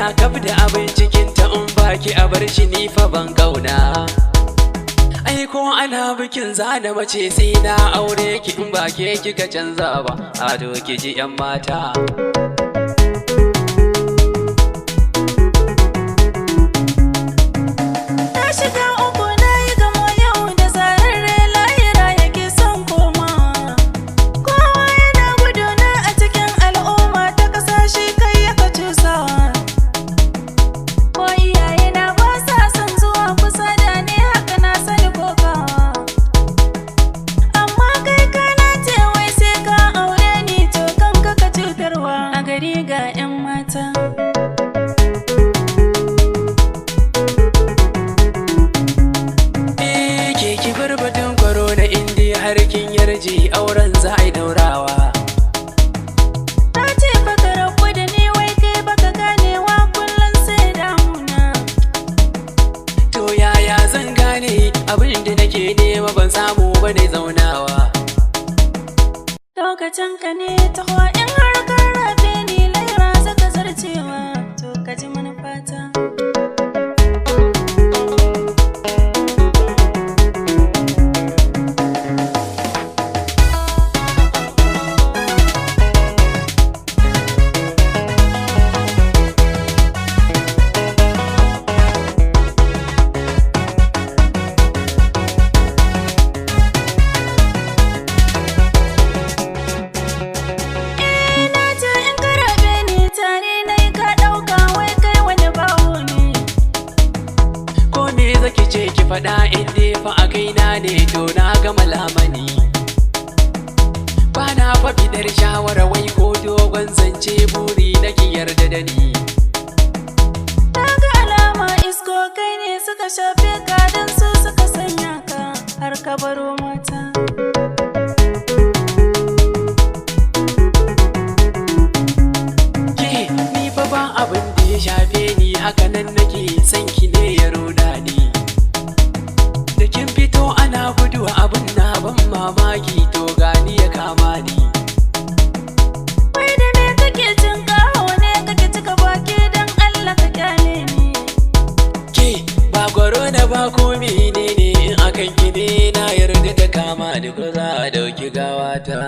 Duniya kaf da abin cikin ta, in baki a bar shi ni fa ban kauna. Ai ko ana bikin zana mace sai na aure ki, in ba ke kika canza ba. Ado ki ji yan mata. Na shiga uku, na yi gamo yau da zararre lahira yake son komawa. Kowa yana guduna a cikin al'umma ta ƙasa, shi kai ya ka cusawa. Ko iyaye na ba sa son zuwa kusa da ni, haka na sani kokawa. Amma kai kana ce wai sai ka aure ni, to kanka ka cutarwa a gari ga 'yan mata. Eh, ke ki bar batun corona, indi har kin yarje auren za a yi daurawa. Na ce baka rabu da ni, wai kai baka ganewa, kullum sai damuna. To yaya zan gane abin da nake nema ban samu ba ne zaunawa. Lokacin ka ne taho, in har ka rabe ni laira zaka zarcewa, to ka ji manufata. Eh, na ce in ka rabe ni tare na yi, ka ɗauka wai kai wani bawo ne. Ko me zaki ce ki faɗa, in dai fa a kaina ne to na gama lamani. Ba na fa bidar shawara wai ko dogon zance, buri nake yarda da ni. Na ga alama isko kai ne suka shafe ka, don su suka sanya ka har ka baro mata. Ke ni fa ba abin da ya shafe ni, haka nan nake son ki ne ya roda ni. Da kin fito ana guduwa, abin na ban mamaki, to gani ya kama ni. Wai da me kake cin kawo ne kake cika baki, don Allah ka kyale ni. Ke ba na ba ko menene, in akan ki ne na yarda ta kama ni ko za a dauki gawata.